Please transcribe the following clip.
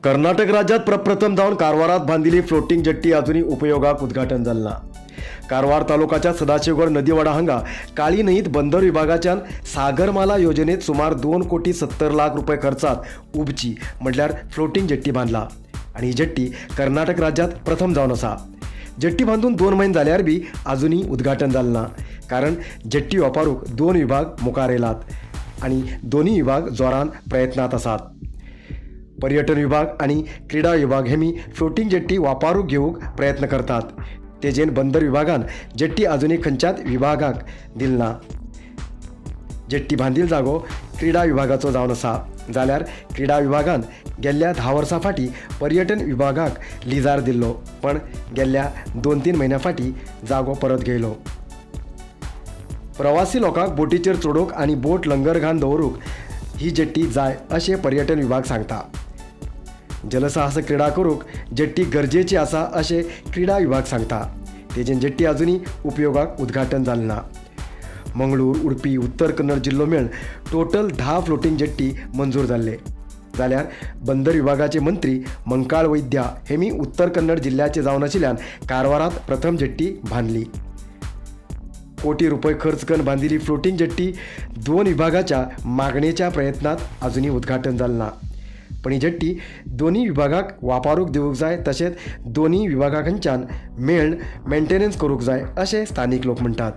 कर्नाटक राज्यात प्रप्रथम जावन कारवारात बांदिल्ली floating jetty अजूनही उपयोगाक उद्घाटन जालें ना. कारवार तालुकाच्या सदाशिवगड नदीवाडा हांगा काळी न्हंयत बंदर विभागाच्यान सागरमाला योजनेत सुमार 2 कोटी 70 लाख रुपये खर्चात उबची म्हटल्यार फ्लोटींग जेट्टी बांदला आनी ही जेट्टी कर्नाटक राज्यात प्रथम जावन आसा. जेट्टी बांदून 2 म्हयने जाल्यार बी अजूनही उद्घाटन जालें ना, कारण जेट्टी वापरूंक दोन विभाग मुखार येयलात आनी दोनूय विभाग जोरान प्रयत्नांत आसात. पर्यटन विभाग आनी क्रीडा विभाग हेमी फ्लोटींग जेट्टी वापरूंक घेवंक प्रयत्न करतात. तेजेन बंदर विभागान जेट्टी अजुनूय खंयच्याच विभागाक दिल ना. जेट्टी बांदील जागो क्रीडा विभागाचो जावन आसा, जाल्यार क्रीडा विभागान गेल्ल्या 10 वर्सां फाटीं पर्यटन विभागाक लिजार दिल्लो, पण गेल्ल्या 2-3 म्हयन्यां फाटीं जागो परत घेयलो. प्रवासी लोकांक बोटीचेर चडोवंक आनी बोट लंगर घालून दवरूंक ही जेट्टी जाय अशें पर्यटन विभाग सांगता. जलसाहस क्रिडा करूंक जेट्टी गरजेची आसा अशें क्रिडा विभाग सांगता. तेजेन जेट्टी अजुनूय उपयोगाक उद्घाटन जालें ना. मंगळूर, उडपी, उत्तर कन्नड जिल्लो मेळून टोटल 10 फ्लोटींग जेट्टी मंजूर जाल्ले, जाल्यार बंदर विभागाचे मंत्री मंकाळ वैद्या हेमी उत्तर कन्नड जिल्ल्याचे जावन आशिल्ल्यान कारवारात प्रथम जेट्टी बांदली. कोटी रुपये खर्च करून बांदिल्ली फ्लोटींग जेट्टी दोन विभागाच्या मागणेच्या प्रयत्नात अजुनूय उद्घाटन जालें ना. पण ही जेट्टी दोनूय विभागाक वापरूंक दिवंक जाय, तशेंच दोनूय विभागा कडच्यान मेळून मेंटेनन्स करूंक जाय अशें स्थानीक लोक म्हणटात.